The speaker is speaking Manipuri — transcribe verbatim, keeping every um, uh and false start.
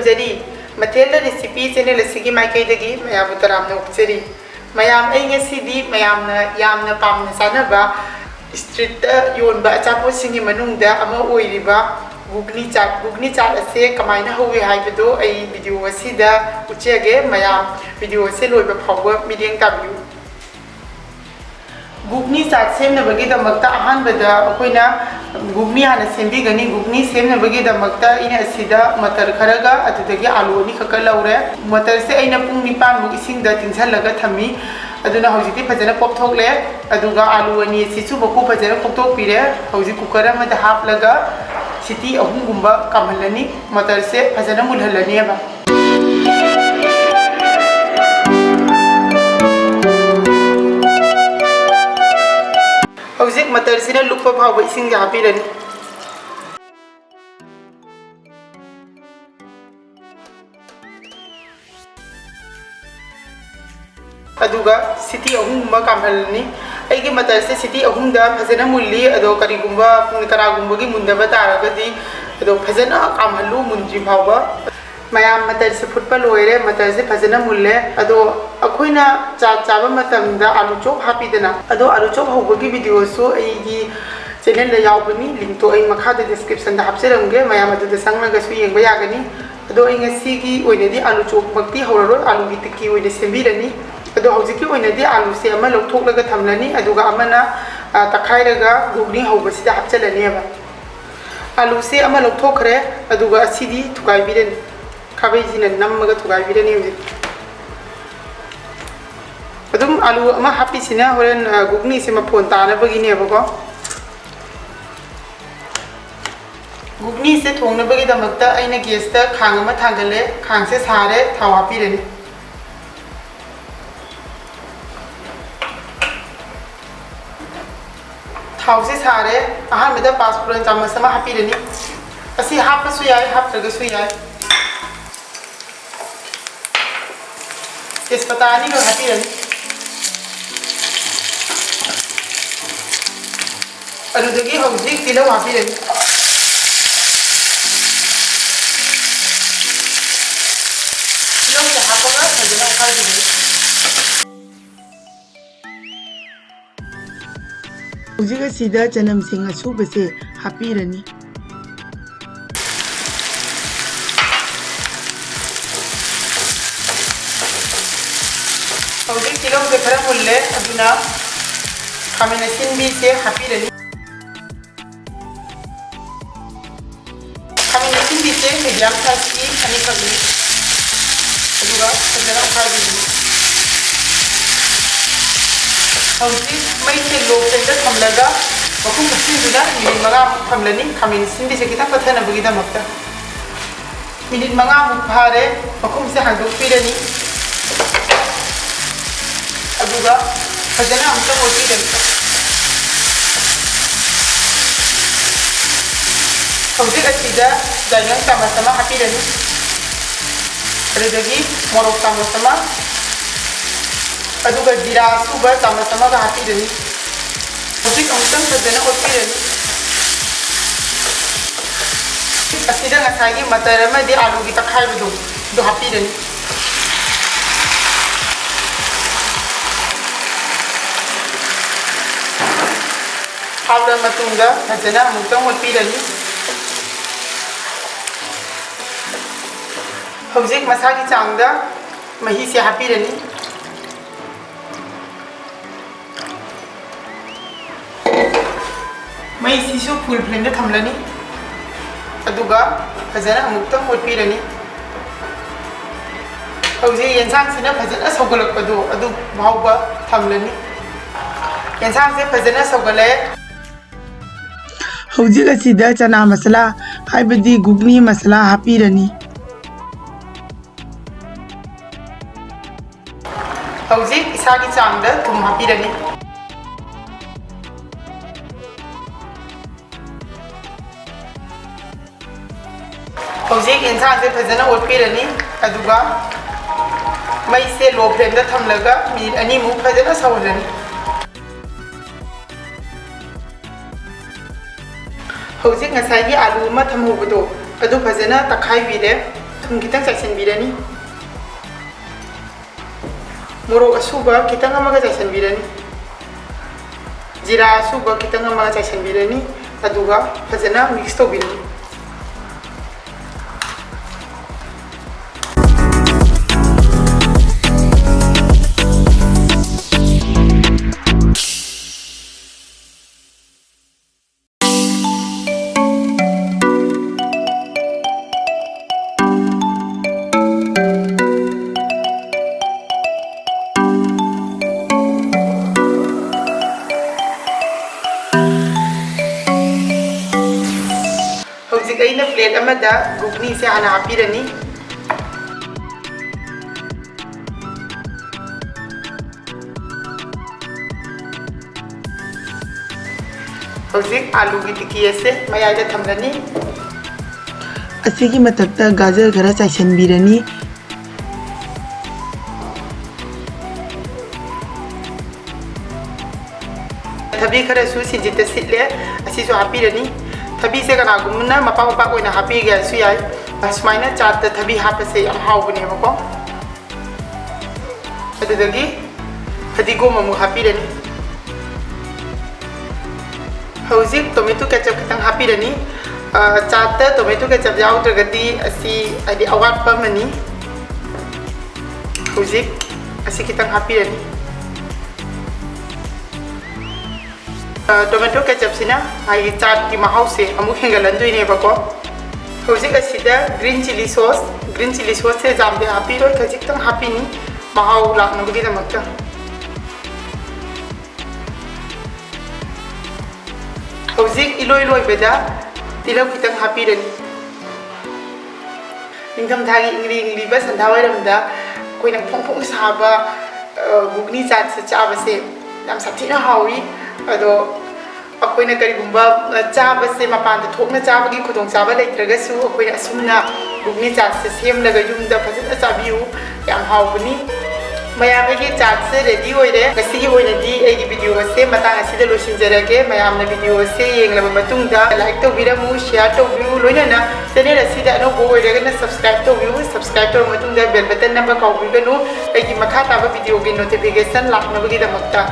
ꯖꯔꯤ꯫ ꯃꯊꯦꯜꯗ ꯔꯤꯁꯤꯄꯤ ꯆꯦꯅꯦꯜ ꯑꯁꯤꯒꯤ ꯃꯥꯏꯀꯩꯗꯒꯤ ꯃꯌꯥꯝꯕꯨ ꯇꯔꯥꯝꯅ ꯑꯣꯛꯆꯔꯤ꯫ ꯃꯌꯥꯝ, ꯑꯩ ꯉꯁꯤꯗꯤ ꯃꯌꯥꯝꯅ ꯌꯥꯝꯅ ꯄꯥꯝꯅ ꯆꯥꯅꯕ ꯁ꯭ꯇ꯭ꯔꯤꯠꯇ ꯌꯣꯟꯕ ꯑꯆꯥꯄꯣꯠꯁꯤꯡꯒꯤ ꯃꯅꯨꯡꯗ ꯑꯃ ꯑꯣꯏꯔꯤꯕ ꯒꯨꯒꯅꯤ ꯆꯥꯠ, ꯒꯨꯒꯅꯤ ꯆꯥꯠ ꯑꯁꯦ ꯀꯃꯥꯏꯅ ꯍꯧꯏ ꯍꯥꯏꯕꯗꯨ ꯑꯩ ꯚꯤꯗꯤꯑꯣ ꯑꯁꯤꯗ ꯎꯠꯆꯒꯦ꯫ ꯃꯌꯥꯝ, ꯚꯤꯗꯤꯑꯣ ꯑꯁꯤ ꯂꯣꯏꯕ ꯐꯥꯎꯕ ꯃꯤꯠꯌꯦꯡ ꯇꯥꯕꯤꯌꯨ꯫ ꯒꯨꯒꯅꯤ ꯆꯥꯠ ꯁꯦꯝꯅꯕꯒꯤꯗꯃꯛꯇ ꯑꯍꯥꯟꯕꯗ ꯑꯩꯈꯣꯏꯅ ꯒꯨꯒꯅꯤ ꯍꯥꯟꯅ ꯁꯦꯝꯕꯤꯒꯅꯤ꯫ ꯒꯨꯒꯅꯤ ꯁꯦꯝꯅꯕꯒꯤꯗꯃꯛꯇ ꯑꯩꯅ ꯑꯁꯤꯗ ꯃꯇꯔ ꯈꯔꯒ ꯑꯗꯨꯗꯒꯤ ꯑꯥꯂꯨ ꯑꯅꯤꯈꯛꯀ ꯂꯧꯔꯦ꯫ ꯃꯇꯔꯁꯦ ꯑꯩꯅ ꯄꯨꯡ ꯅꯤꯄꯥꯟꯃꯨꯛ ꯏꯁꯤꯡꯗ ꯇꯤꯡꯁꯜꯂꯒ ꯊꯝꯃꯤ꯫ ꯑꯗꯨꯅ ꯍꯧꯖꯤꯛꯇꯤ ꯐꯖꯅ ꯄꯣꯞꯊꯣꯛꯂꯦ꯫ ꯑꯗꯨꯒ ꯑꯥꯂꯨ ꯑꯅꯤ ꯑꯁꯤꯁꯨ ꯃꯀꯨ ꯐꯖꯅ ꯈꯣꯛꯇꯣꯛꯄꯤꯔꯦ꯫ ꯍꯧꯖꯤꯛ ꯀꯨꯀꯔ ꯑꯃꯗ ꯍꯥꯞꯂꯒ ꯁꯤꯇꯤ ꯑꯍꯨꯝꯒꯨꯝꯕ ꯀꯥꯝꯍꯜꯂꯅꯤ꯫ ꯃꯇꯔꯁꯦ ꯐꯖꯅ ꯃꯨꯜꯍꯜꯂꯅꯦꯕ꯫ ꯍꯧꯖꯤꯛ ꯃꯇꯔꯁꯤꯅ ꯂꯨꯞꯄ ꯐꯥꯎꯕ ꯏꯁꯤꯡꯁꯦ ꯍꯥꯞꯄꯤꯔꯅꯤ꯫ ꯑꯗꯨꯒ ꯁꯤꯇꯤ ꯑꯍꯨꯝꯒꯨꯝꯕ ꯀꯥꯝꯍꯜꯂꯅꯤ꯫ ꯑꯩꯒꯤ ꯃꯇꯔꯁꯦ ꯁꯤꯇꯤ ꯑꯍꯨꯝꯗ ꯐꯖꯅ ꯃꯨꯜꯂꯤ꯫ ꯑꯗꯣ ꯀꯔꯤꯒꯨꯝꯕ ꯀꯅꯥꯒꯨꯝꯕꯒꯤ ꯃꯨꯟꯗꯕ ꯇꯥꯔꯒꯗꯤ, ꯑꯗꯣ ꯐꯖꯅ ꯀꯥꯝꯍꯜꯂꯨ ꯃꯨꯟꯗ꯭ꯔꯤ ꯐꯥꯎꯕ꯫ ꯃꯌꯥꯝ, ꯃꯇꯔꯁꯦ ꯐꯨꯠꯄ ꯂꯣꯏꯔꯦ, ꯃꯇꯔꯁꯦ ꯐꯖꯅ ꯃꯨꯜꯂꯦ꯫ ꯑꯗꯣ ꯑꯩꯈꯣꯏꯅ ꯆꯥꯛ ꯆꯥꯕ ꯃꯇꯝꯗ ꯑꯥꯂꯨ ꯆꯣꯞ ꯍꯥꯞꯄꯤꯗꯅ, ꯑꯗꯣ ꯑꯥꯂꯨ ꯆꯣꯞ ꯍꯧꯕꯒꯤ ꯚꯤꯗꯤꯑꯣꯁꯨ ꯑꯩꯒꯤ ꯆꯦꯅꯦꯜꯗ ꯌꯥꯎꯕꯅꯤ, ꯂꯤꯡꯛꯇꯣ ꯑꯩ ꯃꯈꯥꯗ ꯗꯤꯁꯀ꯭ꯔꯤꯞꯁꯟꯗ ꯍꯥꯞꯆꯔꯝꯒꯦ, ꯃꯌꯥꯝ ꯑꯗꯨꯗ ꯆꯪꯂꯒꯁꯨ ꯌꯦꯡꯕ ꯌꯥꯒꯅꯤ꯫ ꯑꯗꯣ ꯑꯩ ꯉꯁꯤꯒꯤ ꯑꯣꯏꯅꯗꯤ ꯑꯥꯂꯨ ꯆꯣꯞꯃꯛꯇꯤ ꯍꯧꯔꯔꯣꯏ, ꯑꯥꯂꯨꯒꯤ ꯇꯤꯛꯀꯤ ꯑꯣꯏꯅ ꯁꯦꯝꯕꯤꯔꯅꯤ꯫ ꯑꯗꯣ ꯍꯧꯖꯤꯛꯀꯤ ꯑꯣꯏꯅꯗꯤ ꯑꯥꯂꯨꯁꯦ ꯑꯃ ꯂꯧꯊꯣꯛꯂꯒ ꯊꯝꯂꯅꯤ, ꯑꯗꯨꯒ ꯑꯃꯅ, ꯑ, ꯇꯛꯈꯥꯏꯔꯒ ꯒꯨꯒꯅꯤ ꯍꯧꯕꯁꯤꯗ ꯍꯥꯞꯆꯤꯜꯂꯅꯦꯕ꯫ ꯑꯥꯂꯨꯁꯦ ꯑꯃ ꯂꯧꯊꯣꯛꯈ꯭ꯔꯦ, ꯑꯗꯨꯒ ꯑꯁꯤꯗꯤ ꯊꯨꯒꯥꯏꯕꯤꯔꯅꯤ, ꯈꯥꯕꯩꯁꯤꯅ ꯅꯝꯃꯒ ꯊꯨꯒꯥꯏꯕꯤꯔꯅꯤ ꯍꯧꯖꯤꯛ꯫ ꯑꯗꯨꯝ ꯑꯥꯂꯨ ꯑꯃ ꯍꯥꯞꯄꯤꯁꯤꯅ ꯍꯣꯔꯦꯟ, ꯑ, ꯒꯨꯒꯅꯤꯁꯦ ꯃꯐꯣꯟ ꯇꯥꯅꯕꯒꯤꯅꯦꯕꯀꯣ꯫ ꯒꯨꯒꯅꯤꯁꯦ ꯊꯣꯡꯅꯕꯒꯤꯗꯃꯛꯇ ꯑꯩꯅ ꯒꯦꯁꯇ ꯈꯥꯡ ꯑꯃ ꯊꯥꯡꯒꯠꯂꯦ, ꯈꯥꯡꯁꯦ ꯁꯥꯔꯦ, ꯊꯥꯎ ꯍꯥꯞꯄꯤꯔꯅꯤ꯫ ꯊꯥꯎꯁꯦ ꯁꯥꯔꯦ, ꯑꯍꯥꯟꯕꯗ ꯄꯥꯁ ꯐꯨꯔꯟ ꯆꯥꯃꯁ ꯑꯃ ꯍꯥꯞꯄꯤꯔꯅꯤ꯫ ꯑꯁꯤ ꯍꯥꯞꯄꯁꯨ ꯌꯥꯏ, ꯍꯥꯞꯇ꯭ꯔꯒꯁꯨ ꯌꯥꯏ꯫ ꯇꯦꯖꯄꯇꯥ ꯑꯅꯤꯈꯛ ꯍꯥꯞꯄꯤꯔꯅꯤ꯫ ꯑꯗꯨꯗꯒꯤ ꯍꯧꯖꯤꯛ ꯇꯤꯜꯍꯧ ꯍꯥꯞꯄꯤꯔꯅꯤ꯫ ꯍꯧꯖꯤꯛ ꯑꯁꯤꯗ ꯆꯅꯝꯁꯤꯡ ꯑꯁꯨꯕꯁꯦ ꯍꯥꯞꯄꯤꯔꯅꯤ꯫ ꯍꯧꯖꯤꯛ ꯇꯤꯜꯍꯧꯁꯦ ꯈꯔ ꯃꯨꯜꯂꯦ, ꯑꯗꯨꯅ ꯈꯥꯃꯦꯟ ꯑꯁꯤꯟꯕꯤꯁꯦ ꯍꯥꯞꯄꯤꯔꯅꯤ꯫ ꯈꯥꯃꯦꯟ ꯑꯁꯤꯟꯕꯤꯁꯦ medium sizeꯀꯤ ꯑꯅꯤꯈꯛꯅꯤ, ꯑꯗꯨꯒ ꯐꯖꯅ ꯑꯣꯠꯈꯥꯏꯕꯤꯔꯅꯤ꯫ ꯍꯧꯖꯤꯛ ꯃꯩꯁꯦ low flameꯗ ꯊꯝꯂꯒ ꯃꯈꯨꯝ ꯀꯨꯞꯁꯤꯟꯗꯨꯅ minute ꯃꯉꯥꯃꯨꯛ ꯊꯝꯂꯅꯤ, ꯈꯥꯃꯦꯟ ꯑꯁꯤꯟꯕꯤꯁꯦ ꯈꯤꯇꯪ ꯄꯠꯊꯅꯕꯒꯤꯗꯃꯛꯇ꯫ Minute ꯃꯉꯥꯃꯨꯛ ꯐꯥꯔꯦ, ꯃꯈꯨꯝꯁꯦ ꯍꯥꯡꯗꯣꯛꯄꯤꯔꯅꯤ, ꯑꯗꯨꯒ ꯐꯖꯅ ꯑꯃꯨꯛꯇꯪ ꯑꯣꯠꯄꯤꯔꯅꯤ꯫ ꯍꯧꯖꯤꯛ ꯑꯁꯤꯗ ꯌꯥꯏꯉꯪ ꯆꯥꯃꯁ ꯑꯃ ꯍꯥꯞꯄꯤꯔꯅꯤ, ꯑꯗꯨꯗꯒꯤ ꯃꯣꯔꯣꯛ ꯆꯥꯃꯁ ꯑꯃ, ꯑꯗꯨꯒ ꯖꯤꯔꯥ ꯑꯁꯨꯕ ꯆꯥꯃꯁ ꯑꯃꯒ ꯍꯥꯞꯄꯤꯔꯅꯤ꯫ ꯍꯧꯖꯤꯛ ꯑꯃꯨꯛꯇꯪ ꯐꯖꯅ ꯑꯣꯠꯄꯤꯔꯅꯤ꯫ ꯑꯁꯤꯗ ꯉꯁꯥꯏꯒꯤ ꯃꯇꯔ ꯑꯃꯗꯤ ꯑꯥꯂꯨꯒꯤ ꯇꯛꯈꯥꯏꯕꯗꯣ, ꯑꯗꯨ ꯍꯥꯞꯄꯤꯔꯅꯤ꯫ ꯍꯥꯞꯂꯕ ꯃꯇꯨꯡꯗ ꯐꯖꯅ ꯑꯃꯨꯛꯇꯪ ꯑꯣꯠꯄꯤꯔꯅꯤ꯫ ꯍꯧꯖꯤꯛ ꯃꯁꯥꯒꯤ ꯆꯥꯡꯗ ꯃꯍꯤꯁꯦ ꯍꯥꯞꯄꯤꯔꯅꯤ꯫ ꯃꯩꯁꯤꯁꯨ full flameꯗ ꯊꯝꯂꯅꯤ, ꯑꯗꯨꯒ ꯐꯖꯅ ꯑꯃꯨꯛꯇꯪ ꯑꯣꯠꯄꯤꯔꯅꯤ꯫ ꯍꯧꯖꯤꯛ ꯌꯦꯟꯁꯥꯡꯁꯤꯅ ꯐꯖꯅ ꯁꯧꯒꯠꯂꯛꯄꯗꯣ ꯑꯗꯨ ꯐꯥꯎꯕ ꯊꯝꯂꯅꯤ꯫ ꯌꯦꯟꯁꯥꯡꯁꯦ ꯐꯖꯅ ꯁꯧꯒꯠꯂꯦ꯫ ꯍꯧꯖꯤꯛ ꯑꯁꯤꯗ ꯆꯅꯥ ꯃꯁꯥꯂꯥ, ꯍꯥꯏꯕꯗꯤ ꯒꯨꯒꯅꯤ ꯃꯁꯥꯂꯥ ꯍꯥꯞꯄꯤꯔꯅꯤ꯫ ꯍꯧꯖꯤꯛ ꯏꯁꯥꯒꯤ ꯆꯥꯡꯗ ꯊꯨꯝ ꯍꯥꯞꯄꯤꯔꯅꯤ꯫ ꯍꯧꯖꯤꯛ ꯌꯦꯟꯁꯥꯡꯁꯦ ꯐꯖꯅ ꯑꯣꯠꯄꯤꯔꯅꯤ, ꯑꯗꯨꯒ ꯃꯩꯁꯦ low flameꯗ ꯊꯝꯂꯒ minute ꯑꯅꯤꯃꯨꯛ ꯐꯖꯅ ꯁꯧꯍꯜꯂꯅꯤ꯫ ꯍꯧꯖꯤꯛ ꯉꯁꯥꯏꯒꯤ ꯑꯥꯂꯨ ꯑꯃ ꯊꯝꯍꯧꯕꯗꯣ, ꯑꯗꯨ ꯐꯖꯅ ꯇꯛꯈꯥꯏꯕꯤꯔꯦ꯫ ꯊꯨꯝ ꯈꯤꯇꯪ ꯆꯥꯏꯁꯤꯟꯕꯤꯔꯅꯤ꯫ ꯃꯣꯔꯣꯛ ꯑꯁꯨꯕ ꯈꯤꯇꯪ ꯑꯃꯒ ꯆꯥꯏꯁꯤꯟꯕꯤꯔꯅꯤ꯫ ꯖꯤꯔꯥ ꯑꯁꯨꯕ ꯈꯤꯇꯪ ꯑꯃꯒ ꯆꯥꯏꯁꯤꯟꯕꯤꯔꯅꯤ꯫ ꯑꯗꯨꯒ ꯐꯖꯅ mix ꯇꯧꯕꯤꯔꯅꯤ꯫ ꯍꯧꯖꯤꯛ ꯑꯩꯅ plate ꯑꯃꯗ ꯘꯨꯒꯅꯤꯁꯦ ꯍꯥꯟꯅ ꯍꯥꯞꯄꯤꯔꯅꯤ꯫ ꯍꯧꯖꯤꯛ ꯑꯥꯂꯨꯒꯤ ꯇꯤꯀꯤ ꯑꯁꯦ ꯃꯌꯥꯏꯗ ꯊꯝꯂꯅꯤ꯫ ꯑꯁꯤꯒꯤ ꯃꯊꯛꯇ ꯒꯥꯖꯔ ꯈꯔ ꯆꯥꯏꯁꯤꯟꯕꯤꯔꯅꯤ꯫ ꯊꯕꯤ ꯈꯔꯁꯨ ꯁꯤꯡꯖꯤꯠꯇ ꯁꯤꯠꯂꯦ, ꯑꯁꯤꯁꯨ ꯍꯥꯞꯄꯤꯔꯅꯤ꯫ ꯊꯕꯤꯁꯦ ꯀꯅꯥꯒꯨꯝꯕꯅ ꯃꯄꯥꯛ ꯃꯄꯥꯛ ꯑꯣꯏꯅ ꯍꯥꯞꯄꯤꯒꯦ ꯍꯥꯏꯁꯨ ꯌꯥꯏ꯫ ꯁꯨꯃꯥꯏꯅ ꯆꯥꯠꯇ ꯊꯕꯤ ꯍꯥꯞꯄꯁꯦ ꯌꯥꯝ ꯍꯥꯎꯕꯅꯦꯕꯀꯣ꯫ ꯑꯗꯨꯗꯒꯤ ꯐꯗꯤꯒꯣꯝ ꯑꯃꯨꯛ ꯍꯥꯞꯄꯤꯔꯅꯤ꯫ ꯍꯧꯖꯤꯛ tomato ketchup ꯈꯤꯇꯪ ꯍꯥꯞꯄꯤꯔꯅꯤ꯫ ꯑ, ꯆꯥꯠꯇ tomato ketchup ꯌꯥꯎꯗ꯭ꯔꯒꯗꯤ ꯑꯁꯤ, ꯍꯥꯏꯗꯤ, ꯑꯋꯥꯠꯄ ꯑꯃꯅꯤ꯫ ꯍꯧꯖꯤꯛ ꯑꯁꯤ ꯈꯤꯇꯪ ꯍꯥꯞꯄꯤꯔꯅꯤ꯫ ꯑ, tomato ketchupꯁꯤꯅ ꯃꯥꯒꯤ ꯆꯥꯠꯀꯤ ꯃꯍꯥꯎꯁꯦ ꯑꯃꯨꯛ ꯍꯦꯟꯒꯠꯍꯟꯗꯣꯏꯅꯦꯕꯀꯣ꯫ ꯍꯧꯖꯤꯛ ꯑꯁꯤꯗ green chilli sauce, green chilli sauceꯁꯦ ꯌꯥꯝꯗꯤ ꯍꯥꯞꯄꯤꯔꯣꯏ, ꯈꯖꯤꯛꯇꯪ ꯍꯥꯞꯄꯤꯅꯤ ꯃꯍꯥꯎ ꯂꯥꯛꯅꯕꯒꯤꯗꯃꯛꯇ꯫ ꯍꯧꯖꯤꯛ ꯏꯂꯣꯏ ꯂꯣꯏꯕꯗ ꯇꯤꯜꯍꯧ ꯈꯤꯇꯪ ꯍꯥꯞꯄꯤꯔꯅꯤ꯫ ꯅꯤꯡꯊꯝꯊꯥꯒꯤ ꯏꯪꯂꯤ ꯏꯪꯂꯤꯕ ꯁꯟꯙꯥ ꯋꯥꯏꯔꯝꯗ ꯑꯩꯈꯣꯏꯅ ꯐꯣꯡ ꯐꯣꯡ ꯁꯥꯕ, ꯑ, ꯘꯨꯒꯅꯤ ꯆꯥꯠꯁꯦ ꯆꯥꯕꯁꯦ ꯌꯥꯝ ꯁꯥꯊꯤꯅ ꯍꯥꯎꯏ꯫ ꯑꯗꯣ ꯑꯩꯈꯣꯏꯅ ꯀꯔꯤꯒꯨꯝꯕ, ꯑ, ꯆꯥꯕꯁꯦ ꯃꯄꯥꯟꯗ ꯊꯣꯛꯅ ꯆꯥꯕꯒꯤ ꯈꯨꯗꯣꯡꯆꯥꯕ ꯂꯩꯇ꯭ꯔꯒꯁꯨ ꯑꯩꯈꯣꯏꯅ ꯑꯁꯨꯝꯅ ꯘꯨꯒꯅꯤ ꯆꯥꯠꯁꯦ ꯁꯦꯝꯂꯒ ꯌꯨꯝꯗ ꯐꯖꯅ ꯆꯥꯕꯤꯌꯨ꯫ ꯌꯥꯝ ꯍꯥꯎꯕꯅꯤ꯫ ꯃꯌꯥꯝ ꯑꯩꯒꯤ ꯆꯥꯛꯁꯦ ready ꯑꯣꯏꯔꯦ꯫ ꯉꯁꯤꯒꯤ ꯑꯣꯏꯅꯗꯤ ꯑꯩꯒꯤ video ꯑꯁꯦ ꯃꯇꯥꯡ ꯑꯁꯤꯗ ꯂꯣꯏꯁꯤꯟꯖꯔꯒꯦ꯫ ꯃꯌꯥꯝꯅ video ꯑꯁꯦ ꯌꯦꯡꯂꯕ ꯃꯇꯨꯡꯗ like ꯇꯧꯕꯤꯔꯝꯃꯨ, share ꯇꯧꯕꯤꯌꯨ, ꯂꯣꯏꯅꯅ channel ꯑꯁꯤꯗ ꯑꯅꯧꯕ ꯑꯣꯏꯔꯒꯅ subscribe ꯇꯧꯕꯤꯌꯨ꯫ Subscribe ꯇꯧꯔꯕ ꯃꯇꯨꯡꯗ bell button ꯅꯝꯕ ꯀꯥꯎꯕꯤꯒꯅꯨ, ꯑꯩꯒꯤ ꯃꯈꯥ ꯇꯥꯕ videoꯒꯤ notification ꯂꯥꯛꯅꯕꯒꯤꯗꯃꯛꯇ꯫